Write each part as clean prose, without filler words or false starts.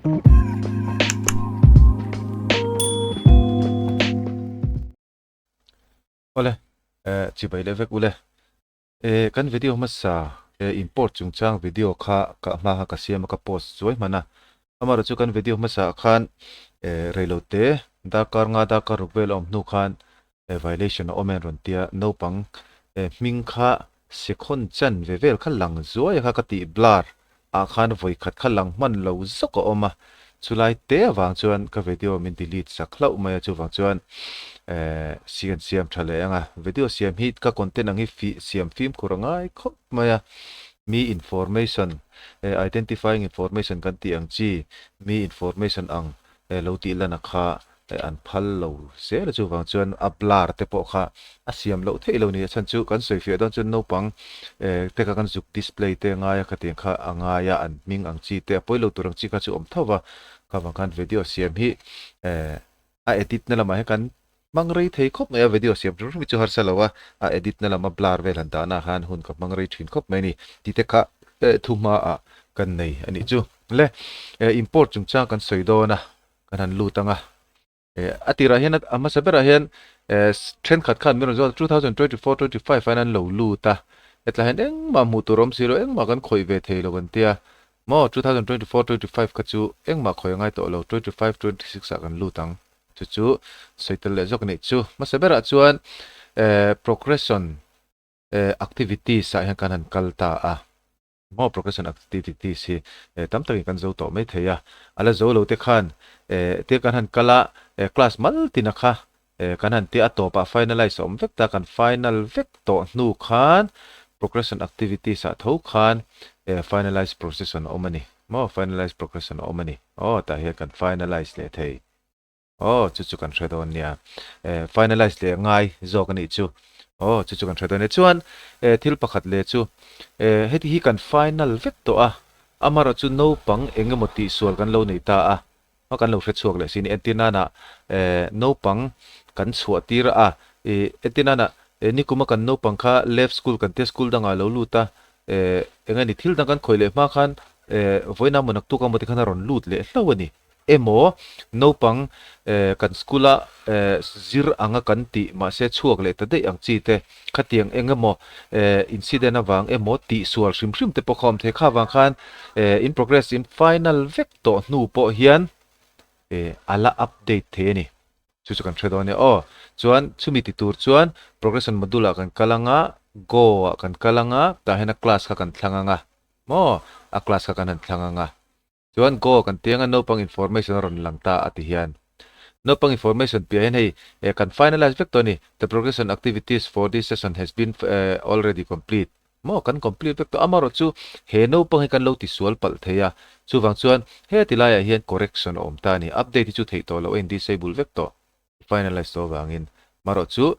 Awle, eh, chibai leh vek ule. Eh, kan video hmasa, eh, import chungchang video kha ka hma kha ka siam a ka post zuai hman a. Amaherawhchu kan video hmasa ah khan, eh, reilote darkar nga darkar ruk vel a awm hnu khan, eh, violation a awm e an rawn tia, naupang, eh, hming kha sekhawn chan ve vel kha lang zuai a kha ka tih blur ah khan vawi khat kha lang hman lo zawk a awm a, chulai te avang chuan ka video min delete sak hlauh mai a, chuvang chuan eh sian siam tha leh ang a, video siam hi ka content ang hi fi siam fimkhur a ngai khawp mai a, mi information eh identifying information kan tih ang chi mi information ang eh lo tih lan a kha eh an phal lo zel a chuvang chuan a blur te pawh kha a siam loh theih lo ni a chhan chu kan sawi fiah dawn chuan naupang eh te kha kan zuk display te a ngai a khatiang kha a ngai a an hming ang chi te a pawi lo tur ang chi kha chu awm tho va kha vang khan video siam hi eh a edit na lamah hian kan hmang rei thei khawp mai a video siam hrim hrim hi chu harsa lo a a edit na lama blur vel han dahna ah khan hun ka hmang rei thin khawp mai a ni tih te kha eh thu hmaah kan nei a nih chu le eh import chungchang kan sawi dawn a. Kan han lut ang a. Eh, a tirah hian a hmasa berah hian eh thenkhat khan min rawn zawt a, 2024, 25 ah hian an lo lut a, hetlai hian engmah hmuh tur awm si lo, engmah kan khawih ve thei lo an tia. Maw, 2024, 25 kha chu engmah khawih a ngai tawh lo, 25, 26 ah kan lut ang. Chu chu sawi tel leh zawk a nih chu. Hmasa berah chuan eh progression eh activities ah hian kan han kal ta a. Maw progression activities hi tam takin kan zo tawh mai thei a, a la zo lo te khan tia kan han kal a, class mal tina kha kan han tia a tawpah finalize a awm vek ta, kan final vek tawh hnu khan progression activities ah tho khan finalize procession a awm a ni, maw finalize progression a awm a ni, aw tah hian kan finalize leh thei. Aw, chu chu kan hre dawn nia. Eh, finalize leh ngai zawk a nih chu. Aw, chu chu kan hre dawn nia. Chuan, eh, thil pakhat leh chu, eh, heti hi kan final vek tawh a, amaherawh chu naupang eng emaw tihsual kan lo nei ta a, a kan lo hre chhuak leh si ni. Entir nana, eh, naupang kan chhuah tir a, ih, entir nana, eh, nikuma kan naupang kha left school kan tia school dangah a lo lut a, eh, eng a ni, thil dang kan khawih leh hma khan, eh, vawiina maw naktuk a maw tikhan a rawn lut leh hlauh a ni. Emaw, naupang kan school-a zir anga kan tih mahse chhuak leh ta daih ang chi te, khatiang eng emaw incident avang emaw tihsual hrim hrim te pawh kha awm thei. Kha vang khan in progress in final vek tawh hnu pawh hian a la update thei a ni. Chu chu kan hre dawn nia aw. Chuan chumi ti tur chuan progression module ah kan kal anga, go ah kan kal anga, tah hian a class kha kan thlang anga maw, a class kha kan han thlang anga. Chuan Go kan ti anga naupang information a rawn lang ta a ti hian. Naupang information piah hian hei eh kan finalize vek tawh a ni, The progression activities for this session has been already complete. Maw kan complete vek tawh amaherawh chu he naupang hi kan lo ti sual palh thei a, chuvang chuan heti laiah hian correction a awm ta a ni. Update hi chu theih tawh loh a in disable vek tawh. Finalize tawh avangin marawh chu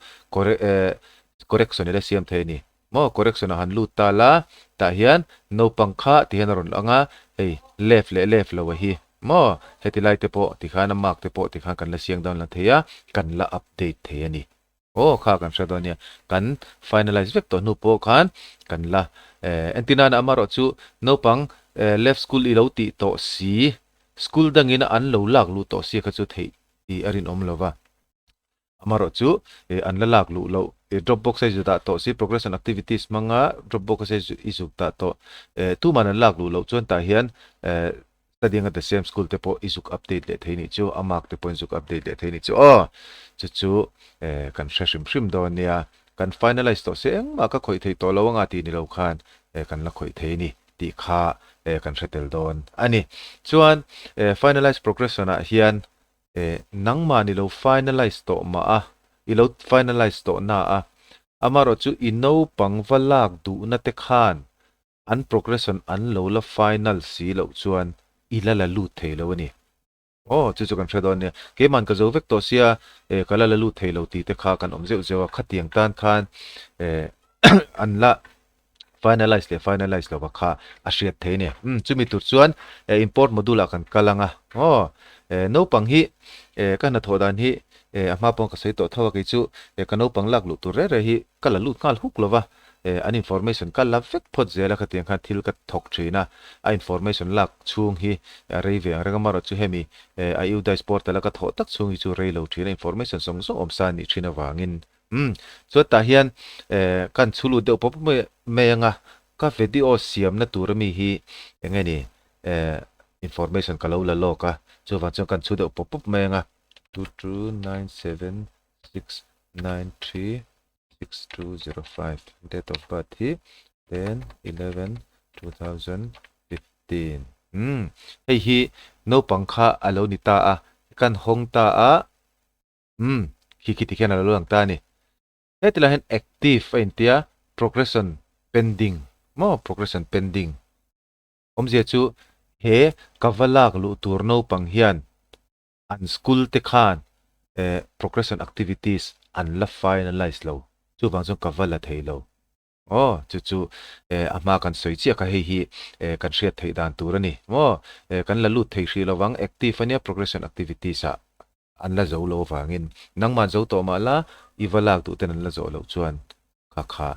correction ila siam thei a ni. Maw correction ah han lut ta la, tah hian naupang kha ti hian a rawn lang a, hei left leh left lo a hi maw heti lai te pawh tikhan a mark te pawh tikhan kan la siang dawn lang thei a, kan la update thei a ni. Aw kha kan hre dawn nia, kan finalize vek tawh hnu pawh khan kan la entir nana amaherawh chu naupang left school i lo tih tawh si, school dangin an lo lak luh tawh si kha chu theih tih a rinawm lo va. Amaherawh chu an la lak luh loh Dropbox a i zut ah tawh si progression activities hmanga Dropbox a i zuk dah tawh tuman an lak luh loh chuan tah hian studying at the same school te pawh i zuk update leh thei nih chu a mark te pawh in zuk update leh thei nih chu aw chu chu kan hre hrim hrim dawn nia kan finalize tawh se engmah ka khawih thei tawh lo anga tih ni lo khan kan la khawih thei a ni tih kha kan hre tel dawn a ni. Chuan finalize progression ah hian Eh, nangmah ni lo finalize tawh mah a, i lo finalize tawh na a, amaherawh chu i naupang va lak duhna te khan an progression an lo la final si loh chuan i la la lut thei lo a ni. Aw, chu chu kan hre dawn nia. Keiman ka zo vek tawh sia, eh, ka la la lut thei lo tih te kha kan awm zeuh zeuh a, khatiang tan khan, eh, an la finalize leh finalize lova kha a hriat thei a ni. Umm chumi tur chuan eh import module ah kan kal ang a, aw eh naupang hi eh ka hnathawh dan hi eh a hma pawh ka sawi tawh tho a kei chu eh ka naupang lak luh tur reh reh hi ka la lut nghal huk lova eh an information ka la vek phawt zel a khatiang khan thil ka thawk thin a, a information lak chhung hi a rei ve ang reng a, amaherawh chu hemi eh a UDISE portal a ka thawh tak chhung hi chu rei lo thin a, information zawng zawng awm sa a nih thin avangin umm chuan tah hian eh ka han chhu lut deuh pawp mai mai ang a, ka video siamna tur ami hi eng nge ni eh information ka lo la lawk a, chuvang chuan ka han chhu deuh pawp pawp mai ang a, 2297693 6205 date of birth hi 10 11 2015 umm hei hi naupang kha a lo ni ta a kan hawng ta a umm khi khi tikhian a lo lang ta a ni heti lai hian active a intia progression pending maw progression pending awmzia chu he ka va lak luh tur naupang hian An school te khan progression activities an la finalize lo, chuvang chuan ka va la thei lo. Aw, chu chu a hma kan sawi chiah kha hei hi kan hriat theih dan tur a ni. Maw, kan la lut thei hrih lovang, active a nia progression activities ah an la zo lo avangin. Nangman zo tawh mah la, i va lak duh ten an la zawh loh chuan kha kha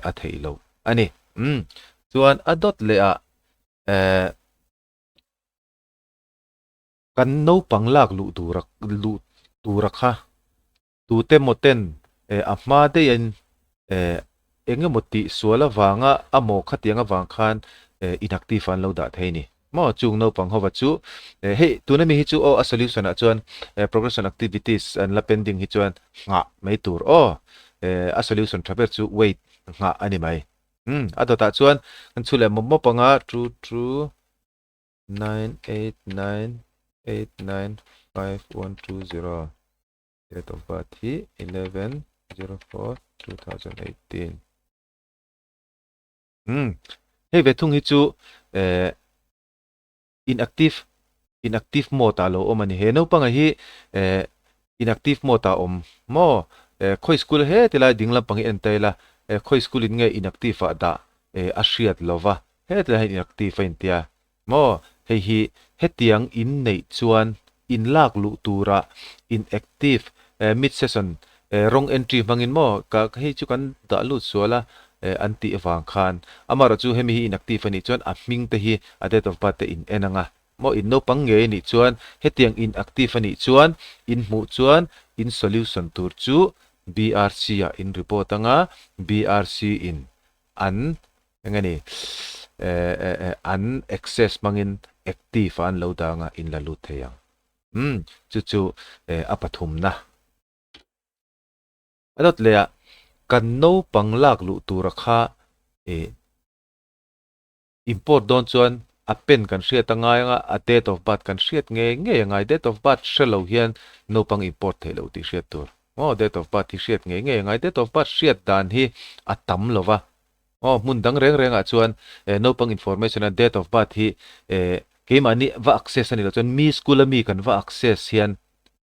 a theih loh a ni. Umm, chuan a dawt leh ah Kan naupang lak luh tura luh tura kha tute maw ten eh a hma deihin eh eng emaw tih sual avanga a maw khatiang avang khan eh inactive ah an lo dah thei a ni. Maw chung naupang hova chu eh hei tuna mi hi chu aw a solution ah chuan eh progression activities an la pending hi chuan nghah mai tur aw eh a solution tha ber chu wait nghah a ni mai. Umm a dawtah chuan kan chhu leh mawp mawp anga two two 98989510 date of birth hi 11 04 2018 hmm hei ve thung hi chu eh inactive inactive mode ah lo awm a ni he naupanga hi eh inactive mode ah awm maw eh khawi school he tilai ding lampang hi en ta ila eh khawi school in nge inactive ah dah eh a hriat lova Hetlai hian inactive a intia maw? Hei hi hetiang in neih chuan in lak luh tura inactive mid session wrong entry hmangin maw ka hei chu kan dah lut sual a an tih avang khan amaherawh chu hemi hi inactive a nih chuan a hming te hi a date of birth te in en anga maw in naupang ngei a nih chuan hetiang inactive a nih chuan in hmuh chuan in solution tur chu BRC ah in report anga BRC in an Eng nge ni an access hmangin active a an lo dang a in la lut thei ang. Umm chu chu a pathumna. A dawt leh ah kan naupang lak luh tura kha ih import dawn chuan a pen kan hriat a ngai ang a, a date of birth kan hriat ngei ngei a ngai. Date of birth hre lo hian naupang import theih loh tih hriat tur. Aw date of birth hi hriat ngei ngei a ngai. Date of birth hriat dan hi a tam lo va. Aw hmun dang reng rengah chuan eh naupang information a date of birth hi eh keimahni va access a ni lo chuan mi school a mi kan va access hian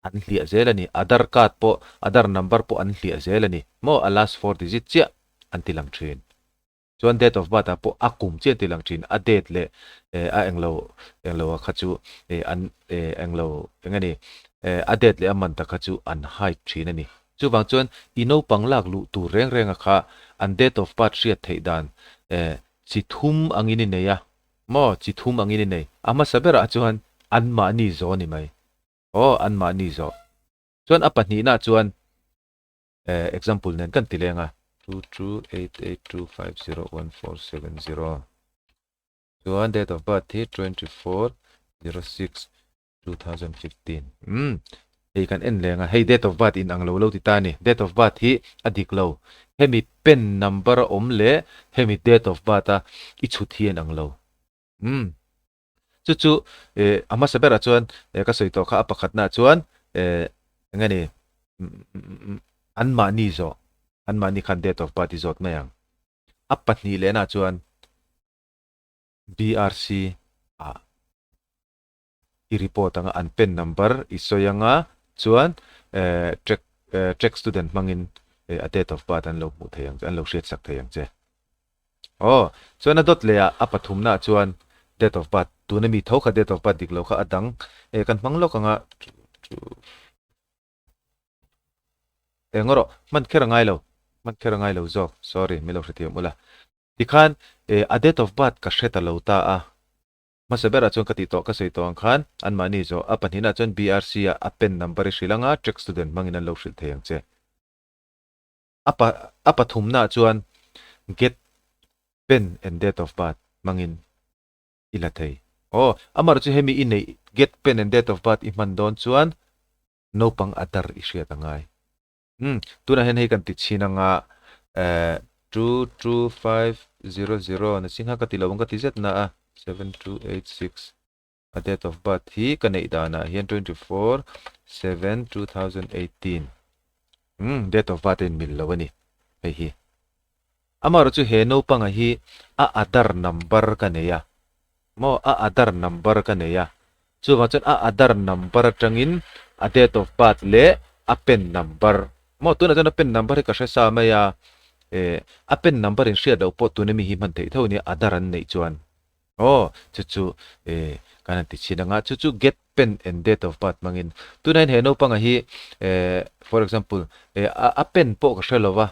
an hliah zel a ni. Aadhar card pawh Aadhar number pawh an hliah zel a ni. Maw a last four digit chiah an ti lang thin. Chuan date of birth ah pawh a kum chiah an ti lang thin. A date leh eh a englo englo a kha chu eh an eh englo eng a ni eh a date leh a man ta kha chu an hide thin a ni. Chuvang chuan i naupang lak luh tur reng reng a kha an date of birth hriat theih dan eh chi thum angin i nei a maw chi thum angin i nei. A hmasa berah chuan anmahni zawh a ni mai. Aw anmahni zawh. Chuan a pahnihna chuan eh example nen kan ti leng a. 2288250140. Chuan date of birth hi 24 06 2015 umm hei kan en leng a hei date of birth in ang lo lo ti ta a ni date of birth hi a dik lo hemi pen number a awm leh hemi date of birth a i chhut hi a in ang lo umm chu chu eh a hmasa berah chuan eh ka sawi tawh kha a pakhatna ah chuan eh eng nge ni anmahni zawh anmahni khan date of birth i zawt mai ang a pahnih lehna ah chuan BRC ah i report anga an pen number i sawi anga chuan eh track eh track student hmangin eh a date of birth an lo hmuh thei ang che an lo hriat sak thei ang che. Aw chuan a dawt leh ah a pathumna ah chuan date of birth tuna mi tho kha date of birth dik lo kha a dang eh kan hmang lawk anga eng erawh hman kher a ngai lo. Hman kher a ngai lo zawk, sorry, min lo hrethiam ula. Tikhan eh a date of birth ka hre ta lo ta a. Hmasa berah chuan ka tih tawh ka sawi tawh ang khan anmahni zawh a pahnihna chuan BRC ah a pen number i hrilh anga track student hmangin an lo hrilh thei ang che. A pa a pathumna chuan get pen and date of birth hmangin i la thei. Aw, amaherawh chu hemi i neih get pen and date of birth i hman dawn chuan naupang a dar i hriat a ngai. Umm, tunah hian hei kan ti chhin anga eh two two 500 na chingha ka ti lo ang ka ti zet na a, 7286 a date of birth hi ka neih danah hian 24 7 2018 umm date of birth a inmil lo a ni hei hi. Amaherawhchu he naupanga hi a Aadhaar number ka nei a, maw a Aadhaar number ka nei a, chuvang chuan a Aadhaar number atangin a date of birth leh a pen number, maw tunah chuan a pen number hi ka hre sa mai a, eh a pen number in hriat loh pawh tuna mi hi hman theih tho nia Aadhaar an neih chuan. Aw, chu chu eh kan han ti chhin ang a, chu chu get pen and date of birth hmangin. Tunah hian he naupanga hi eh for example eh a a pen pawh ka hre lo va,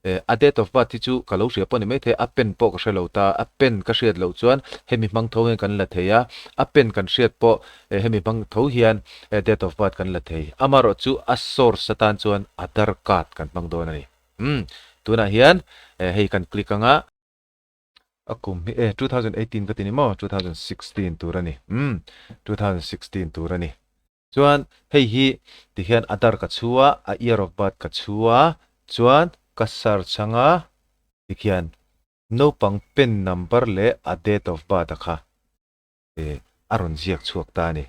eh a date of birth hi chu ka lo hria pawh ni maithei a pen pawh ka hre lo ta, a pen ka hriat loh chuan hemi hmang tho hian kan la thei a, a pen kan hriat pawh eh hemi hmang tho hian eh date of birth kan la thei. Amaherawh chu a source atan chuan Aadhaar card kan hmang dawn a ni. Umm tunah hian eh hei kan click ang a. A kum hi e 2018 ka ti ni maw 2016 tur a ni umm 2016 tur a ni chuan hei hi tihian a dar ka chhu a a year of birth ka chhu a chuan ka search anga tikhian naupang pen number leh a date of birth a kha eh a rawn ziak chhuak ta a ni.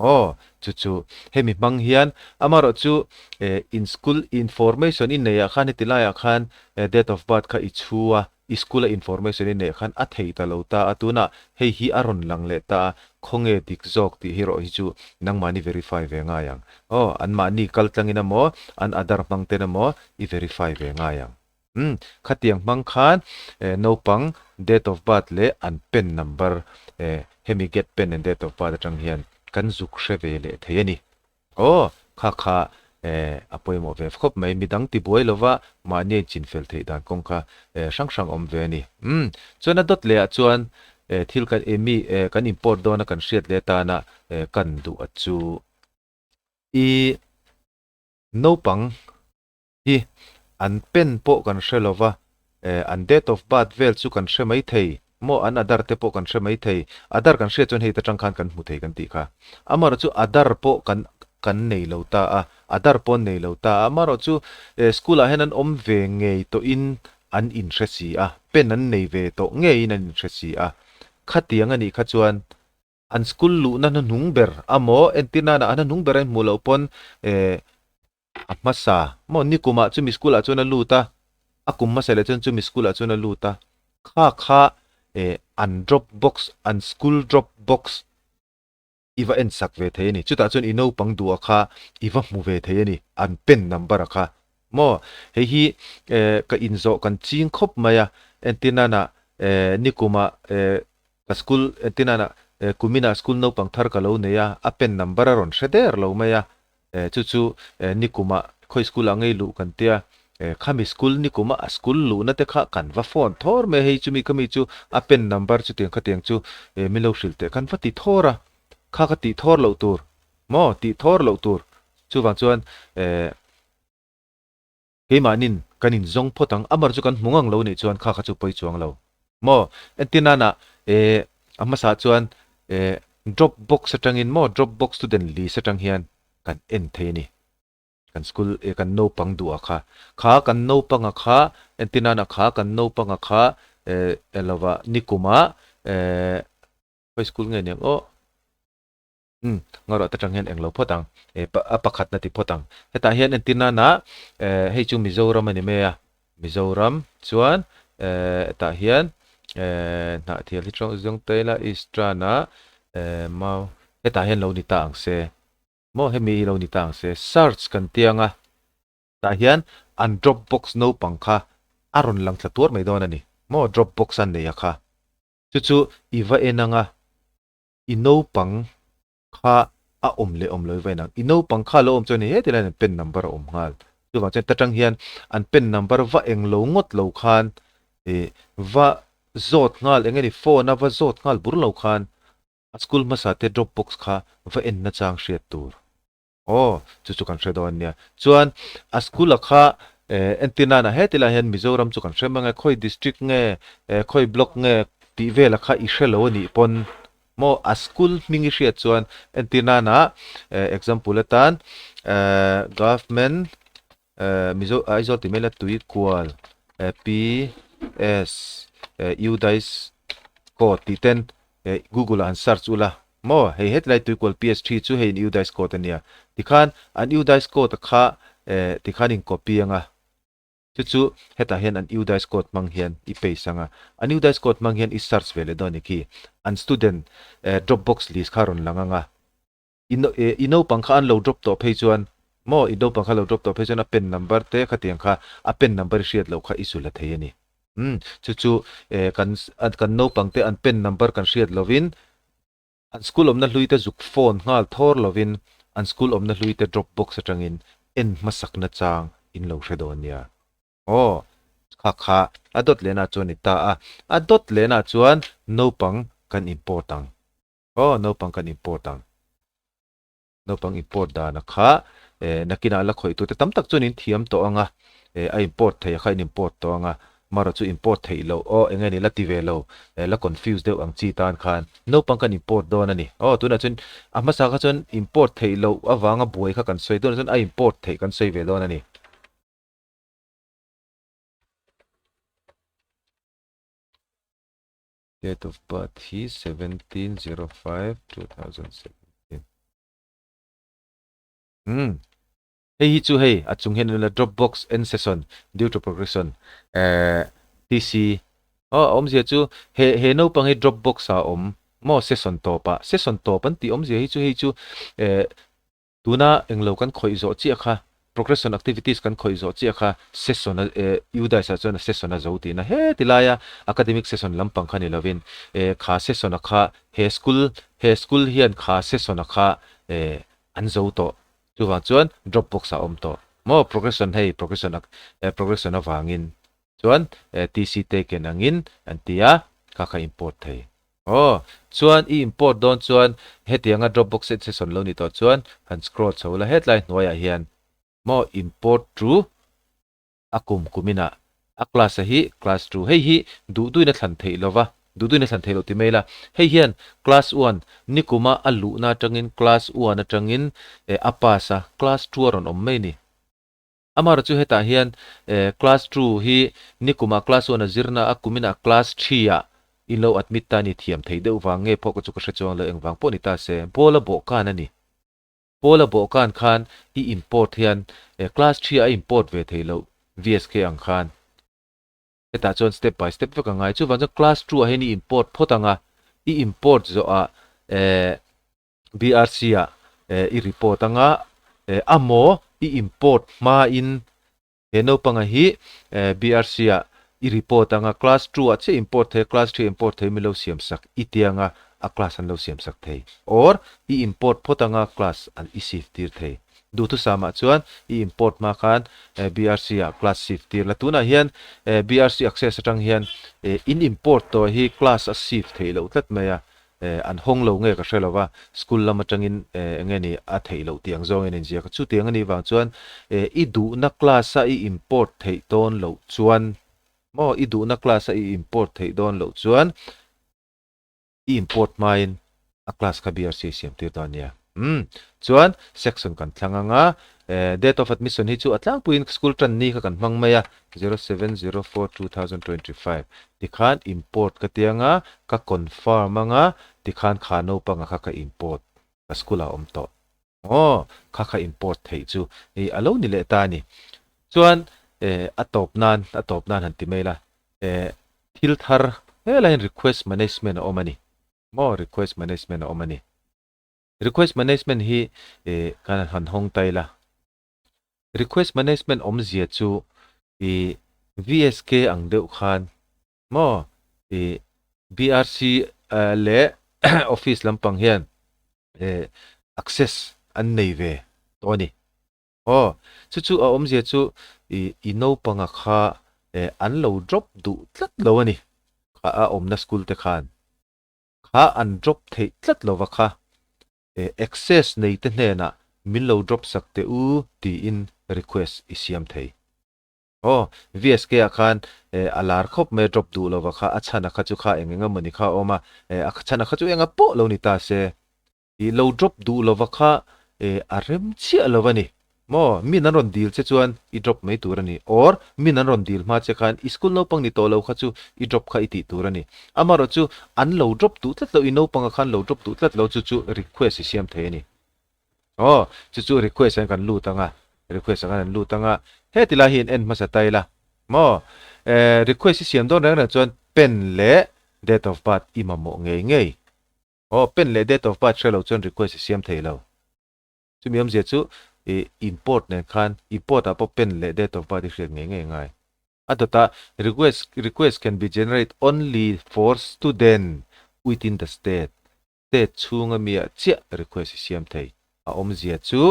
Aw, chu chu hemi hmang hian amaherawh chu eh in school information i neih ah khan heti laiah khan eh date of birth kha i chhu a, i school a information i neih khan a thei ta lo ta a, tunah hei hi a rawn lang leh ta a, khawnge dik zawk tih hi rawh hi chu nangmahni verify ve ngai ang. Aw, anmahni kal tlangin emaw, an Aadhaar hmang ten emaw i verify ve ngai ang. Umm, khatiang hmang khan eh naupang date of birth leh an pen number eh hemi get pen and date of birth atang hian kan zuk hre ve leh thei a ni. Aw, kha kha eh a pawimawh ve khawp mai, midang ti buai lova mahni a inchinfel theih dan kawng kha eh hrang hrang awm ve a ni. Umm, chuan a dawt leh ah chuan eh thil kan eh mi eh kan import dawn a kan hriat leh atana eh kan duh a chu i naupang hi an pen pawh kan hre lo va, eh an date of birth vel chu kan hre mai thei maw, an Aadhaar te pawh kan hre mai thei, Aadhaar kan hriat chuan hei ta tang khan kan hmu thei kan tih kha. Amaherawh chu Aadhaar pawh kan kan nei lo ta a, Aadhaar pawh an nei lo ta a, amaherawh chu eh school ah hian an awm ve ngei tawhin an inhre si a, pen an nei ve tawh ngeiin an inhre si a, khatiang a nih kha chuan An school luhna hnahnung ber amaw entir nana a hnahnung ber a inhmuh loh pawn eh a hmasa maw nikumah chumi school ah chuan a lut a, a kum hmasa leh chuan chumi school ah chuan a lut a, kha kha eh an drop box an school drop box i va en sak ve thei a ni. Chutah chuan i naupang duh a kha i va hmu ve thei a ni an pen number a kha maw. Hei hi eh ka inzawh kan ching khawp mai a entir nana eh nikumah eh Ka school tinana kuminah school naupang thar ka lo nei a, a pen number a rawn hre der lo mai a, chu chu nikumah khawi school ah ngei luh kan tia, khami school nikuma a school luhna te kha kan va phone thawr mai a, hei chumi khami chu a pen number chutiang khatiang chu min lo hrilh teh kan va ti thawr a, kha ka tih thawr loh tur maw tih thawr loh tur chuvang chuan. Keimahnin kan inzawng phawt ang, amar chu kan hmu ngang lo nih chuan kha kha chu pawi chuang lo maw? Entir nana eh a hmasa chuan eh drop box atangin maw drop box student list atang hian kan en thei a ni. Kan school eh kan naupang duh a kha kha kan naupanga kha entir nana kha kan naupanga kha eh elova nikumah eh khawi school nge niang aw. Umm, ngaruah te tang hian englo phawt ang, eh a pakhatna ti phawt ang. Hetah hian entir nana eh hei chu Mizoram a ni mai a, Mizoram chuan eh hetah hian eh Hnahthial hi tawng zawng ta ila East Tana eh mau hetah hian lo ni ta ang se maw hemi hi lo ni ta ang se search kan tiang a, tah hian an drop box naupang kha a rawn lang thla tuar mai dawn a ni maw drop box a nei a kha chu chu i va en ang a. I naupang kha a awm leh awm lo i va en ang. I naupang kha lo awm chuan hei heti laiin pen number a awm nghal. Chuvang chuan ta tang hian an pen number va eng lo ngawt lo khan ih va zawt nghal eng nge ni phone a va zawt nghal bur lo khan a school hmasa te drop box kha va en na chang hriat tur. Aw chu chu kan hre dawn nia. Chuan a school a kha eh entir nana heti lai hian Mizoram chu kan hre mang e khawi district nge eh khawi block nge tih vela kha i hre lo a nih pawn Maw a school hming i hriat chuan entir nana example atan government Mizo Aizawl ti mai la Tuikual PS Udice code tih ten Google ah han search ula maw hei hetlai Tuikual PS thi chu hei in Udice code ania tikhan an Udice code a kha tikhan in copy anga. Chu chu hetah hian an UDISE code hmang hian i paste ang a, an UDISE code hmang hian i search ve leh dawn a ni khi. An student drop box list kha a rawn lang ang a, i i naupang kha an lo drop tawh phei chuan maw i naupang kha lo drop tawh phei chuan a pen number te khatiang kha a pen number i hriat loh kha i su la thei a ni. Umm chu chu kan kan naupang te an pen number kan hriat lovin An school awmna hlui te zuk phone nghal thawr lovin an school awmna hlui te drop box atangin en hmasakna chang in lo hre dawn nia. Aw, kha kha a dawt lehna chuan ni ta a, a dawt lehna chuan naupang kan import ang. Aw, naupang kan import ang. Naupang import dana kha nakinah la khawih tute tam tak chuan in thiam tawh ang a, a import thei a kha in import tawh ang a, marawh chu import theih loh aw eng nge ni la ti ve lo, la confuse deuh ang chi tan khan naupang kan import dawn a ni. Aw tunah chuan a hmasa kha chuan import theih loh avanga buai kha kan sawi tunah chuan a import theih kan sawi ve dawn a ni. Date of birth hi 1705 2017. Hmm. Hei hi chu hei a chung hian la Dropbox end session due to progression eh TC oh a awmzia chu he he naupang hi Dropbox ah a awm maw session tawp ah session tawp an tih awmzia hi chu hei chu eh Tuna englo kan khawih zawh chiah kha, progression activities kan khawih zawh chiah kha session a eh UDISE ah chuan a session a zo tihna heti laia academic session lampang kha ni lovin eh kha session a kha he school he school hian kha session a kha eh an zo tawh chuvang chuan drop box ah a awm tawh maw progression hei progression eh progression avangin Chuan TC taken angin an ti a, kha kha import thei. Aw, chuan i import dawn chuan hetianga Dropbox session lo ni tawh chuan han scroll chho la hetlai hnuaiah hian maw import to a kum kuminah a class a hi class to hei hi duh duhin a thlan theih lova duh duhin a thlan theih loh ti mai la hei hian class one nikuma a luhna atangin class one atangin a pass a class two a rawn awm mai ni. Amaherawh chu hetah hian class two hi nikumah class one a zirna a kuminah class three ah in lo admit ta a ni thiam thei deuh vang nge pawh ka chu ka hre chuang lo engvang pawh ni ta se ball a bawh kan a ni. Ball a bawh kan khan i import hian class three ah a import ve thei loh VSK ang khan. Hetah chuan step by step vek a ngai chuvang chuan class two ah hian i import phawt ang a i import zawhah BRC ah i report anga a maw i import hmain he naupanga hi BRC ah i report anga class 2 ah chiah import thei class 3 import thei min lo siam sak i tianga a class an lo siam sak thei or i import phawt anga class an i shift tir thei duhthusam ah chuan i import hma khan BRC ah class shift tir la tunah hian BRC access atang hian in import tawh hi class a shift theih loh tlat mai a Eh, an hawng lo nge ka hre lo va, school lam atangin eh enge ni a theih loh tiang zawngin a inziak a, chutiang a nih vang chuan eh i duhna class a i import theih dawn loh chuan maw i duhna class a i import theih dawn loh chuan i import hmain a class kha BRC a siam tir dawn nia. Umm, chuan section kan thlang ang a, eh date of admission hi chu a tlangpuiin school tan ni kha kan hmang mai a, 0704 2025 tikhan import ka ti anga ka confirm anga tikhan kha naupanga kha ka import ka school ah awm tawh aw kha kha import theih chu hei a lo ni leh ta a ni chuan eh a tawp nan a tawp nan han ti mai la eh thil thar helai hian request management a awm a ni maw request management a awm a ni request management hi eh kan han hawng ta ila. Request management awmzia chu i VSK ang deuh khan maw i BRC leh office lampang hian access an nei ve tawh a ni. Aw, chu chu a awmzia chu i i naupanga kha an lo drop duh tlat lo a ni, kha a awmna school te khan. Kha an drop theih tlat lova kha access nei te hnenah min lo drop sak teh u tiin request i siam thei. Aw, VSK ah khan a lar khawp mai a drop duh lova kha a chhan a kha chu kha eng eng emawni kha a awm a, a chhan a kha chu enga pawh lo ni ta se. I lo drop duh lova kha a rem chiah lo a ni. Maw, min an rawn dil che chuan i drop mai tur a ni. Or, min an rawn dil hma che khan i school naupang ni tawh lo kha chu i drop kha i tih tur a ni. Amaherawh chu an lo drop duh tlat lo, i naupanga khan lo drop duh tlat lo chu chu request i siam thei a ni. Aw, chu chu request ah kan lut ang a, request ah khan an lut ang a, heti lai hi in en hmasa ta ila. Maw, request i siam dawn reng reng chuan pen leh date of birth i mamawh ngei ngei. Aw, pen leh date of birth hre lo chuan request i siam thei lo. Chumi awmzia chu i import nen khan import ah pawh pen leh date of birth i hriat ngei ngei angai. A dawtah request request can be generate only for student within the state, state chhunga mi ah chiah request i siam thei. A awmzia chu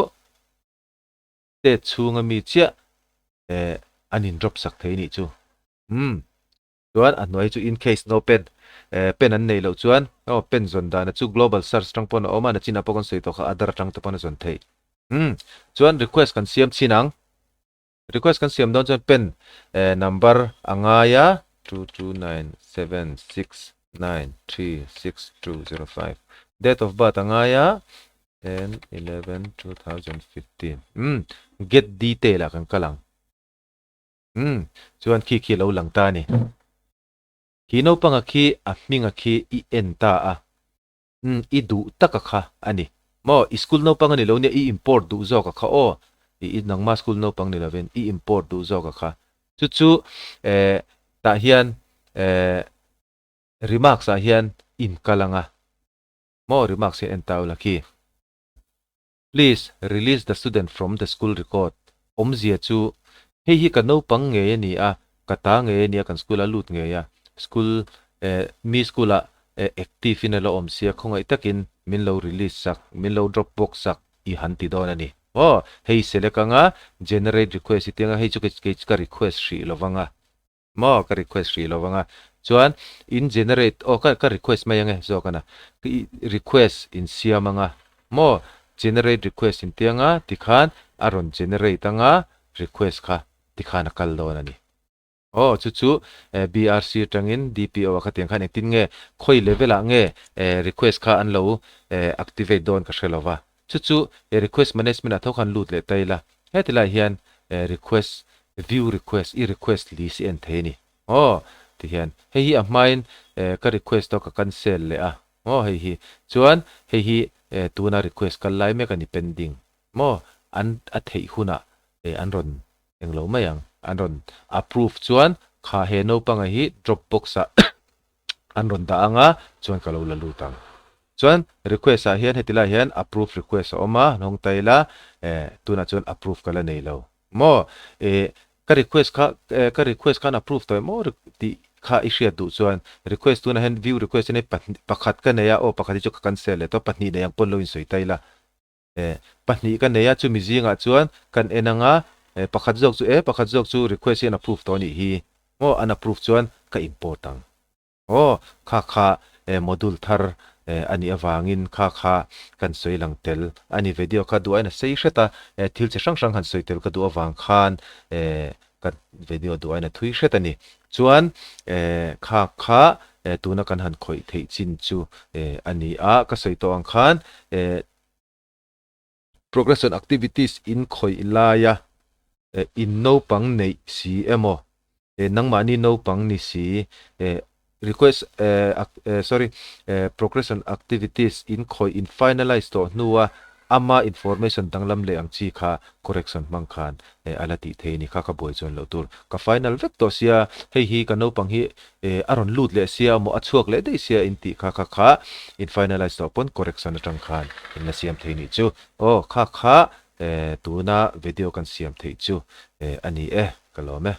state chhunga mi chiah eh an in drop sak thei nih chu. Umm. Chuan a hnuai chu in case no pen eh pen an neih loh chuan aw pen zawn dana chu global search atang pawn a awm a nachinah pawh kan sawi tawh kha other atang te pawn a zawn theih. Umm chuan request kan siam chhin ang. Request kan siam dawn chuan pen eh number a ngai a 2297693625 date of birth a ngai a 10/11/2015 umm get detail ah kan kal ang. Umm, chuan khi khi lo lang ta a ni. Khi naupanga khi a hminga khi i en ta a. Umm, i duh taka kha a ni. Maw, i school naupang a ni lo nia, i import duh zawk a kha aw. I i nangma school naupang ni lovin i import duh zawk a kha. Chu chu eh tah hian eh remarks ah hian in kal ang a. Maw, remarks hi en ta ula khi. Please release the student from the school record awmzia chu hei hi ka naupang ngei a ni a, ka ta ngei a ni a, kan school a lut ngei a, school eh mi school ah eh active in a la awm sia khawngaih takin min lo release sak, min lo drop box sak i han ti dawn a ni. Aw hei select anga generate request i ti anga hei chu kei chu ka request hrih lovang a. Maw ka request hrih lo vang a, chuan in generate aw ka ka request mai ange zawk ana, ka i request in siam anga maw generate request in tia anga tikhan a rawn generate anga request kha tikhan a kal dawn a ni. Aw chu chu BRC atangin DPO ah khatiang khan engtin nge khawi level ah nge request kha an lo activate dawn ka hre lo va, Chu chu request management ah tho khan lut leh ta ila, heti lai hian request view request i request list i en thei a ni. Aw ti hian hei hi a hmain ka request tawh ka cancel leh a, aw hei hi chuan hei hi tuna request kal lai mek a ni pending maw an a theih hunah an rawn englo mai ang an rawn approve chuan kha he naupanga hi drop box ah an rawn dah ang a, chuan ka lo la lut ang. Chuan request ah hian heti lai hian approve request a awm a, han hawng ta ila, eh tunah chuan approve ka la nei lo maw? Eh ka request kha eh ka request khan approve tawh em aw tih kha i hriat duh chuan request tunah hian view request hi pahnih pakhat ka nei a, aw pakhat hi chu ka cancel leh tawh pahnih nei ang pawn lo insawi ta ila. Eh pahnih ka nei a, chumi zingah chuan kan en ang a, eh pakhat zawk chu eh pakhat zawk chu request hi an approve tawh a nih hi. Maw an approve chuan ka import ang. Aw kha kha eh module thar eh a nih avangin kha kha kan sawi lang tel a ni. Video kha duh aiin a sei hret a, eh thil chi hrang hrang han sawi tel ka duh avang khan eh ka video duh aiin a thui hret a ni. Chuan eh kha kha eh tuna kan han khawih theih chin chu eh a ni a, ka sawi tawh ang khan eh Progression activities in khawih laia in naupang neih si emaw nangmahni naupang ni si request sorry progression activities in khawih in finalize tawh hnua ama information danglam leh ang chi kha correction hmang khan a la tih thei a ni kha ka buai chuan loh tur ka final vek tawh sia hei hi ka naupang hi Eh, a rawn lut leh sia maw, a chhuak leh daih sia in tih kha kha kha in finalize tawh pawn correction atang khan in la siam thei nih chu. Aw, kha kha eh tuna video kan siam theih chu eh a ni e, ka lawm e.